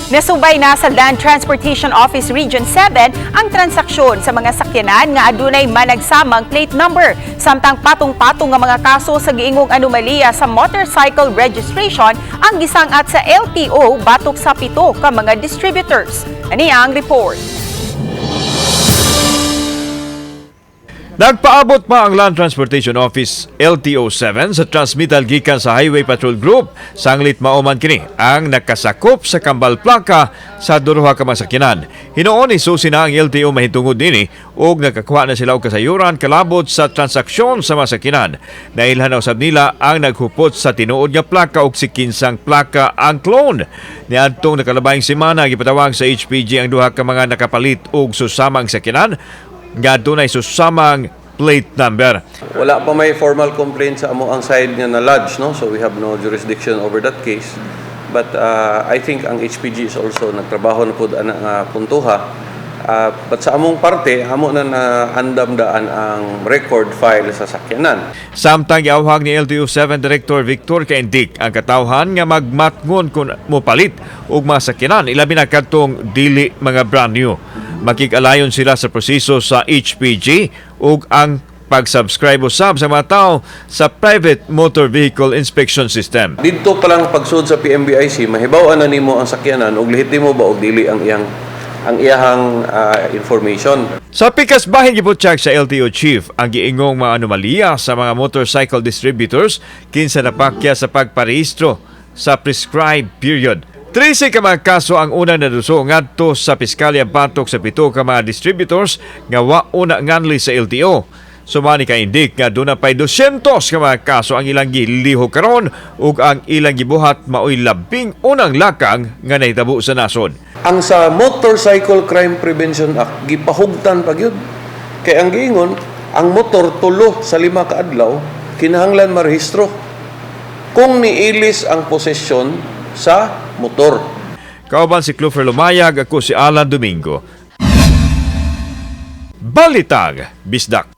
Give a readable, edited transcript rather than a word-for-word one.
Nasubay na sa Land Transportation Office Region 7 ang transaksyon sa mga sakyanan nga adunay managsamang plate number. Samtang patong-patong nga mga kaso sa giingong anomalya sa motorcycle registration ang gisangat sa LTO batok sa 7 ka mga distributors. Ani ang report. Nagpaabot pa ang Land Transportation Office LTO 7 sa transmittal gikan sa Highway Patrol Group sanglit mauman kini ang nakasakop sa kambal plaka sa duruha ka mga sakyanan. Hinuon isusi na ang LTO mahitungod nini ug nakakuha na sila og kasayuran kalabot sa transaksyon sa mga sakyanan. Nailhan na usab nila ang naghupot sa tinuod nga plaka ug si kinsang plaka ang clone. Niadtong nakalabayng semana, gipatawag sa HPG ang duha ka mga nakapalit og susamang sakyanan nga dunay susamang plate number. Wala pa may formal complaint sa amo ang side nga na lodge, no? So we have no jurisdiction over that case. But I think ang HPG is also nagtrabaho na pud ana nga puntuha. But sa among parte, amo na naandam daan ang record file sa sakyanan. Samtang giawhag ni LTO 7 Director Victor Caintic ang katawhan nga magmatngon kung mopalit og mga sakyanan, ilabi na kadtong dili mga brand new. Makig-alayon sila sa proseso sa HPG ug ang pag-subscribe usab sa mga tao sa Private Motor Vehicle Inspection System. Didto pa lang pagsud sa PMVIC, mahibaw-an na nimo ang sakyanan ug lehitimo ba og dili ang iyahang information. Sa pikas bahin, giputyak sa LTO chief ang giingong mga anomalya sa mga motorcycle distributors kinsa napakya sa pagparehistro sa prescribed period. 13 ka mga kaso ang unang naduso ngadto sa piskalya batok sa 7 ka mga distributors nga wa una nganli sa LTO. Sumani Caintic nga duna pay 200 ka mga kaso ang ilang gilihok karon ug ang ilang gibuhat maoy labing unang lakang nga nahitabo sa nasod. Ang sa Motorcycle Crime Prevention Act, gipahugtan pa gyud. Kay ang giingon, ang motor 3 sa 5 ka adlaw kinahanglan marehistro kung niilis ang posesyon sa motor. Kauban si Clover Lumayag, ako si Alan Domingo. Balitang Bisdak.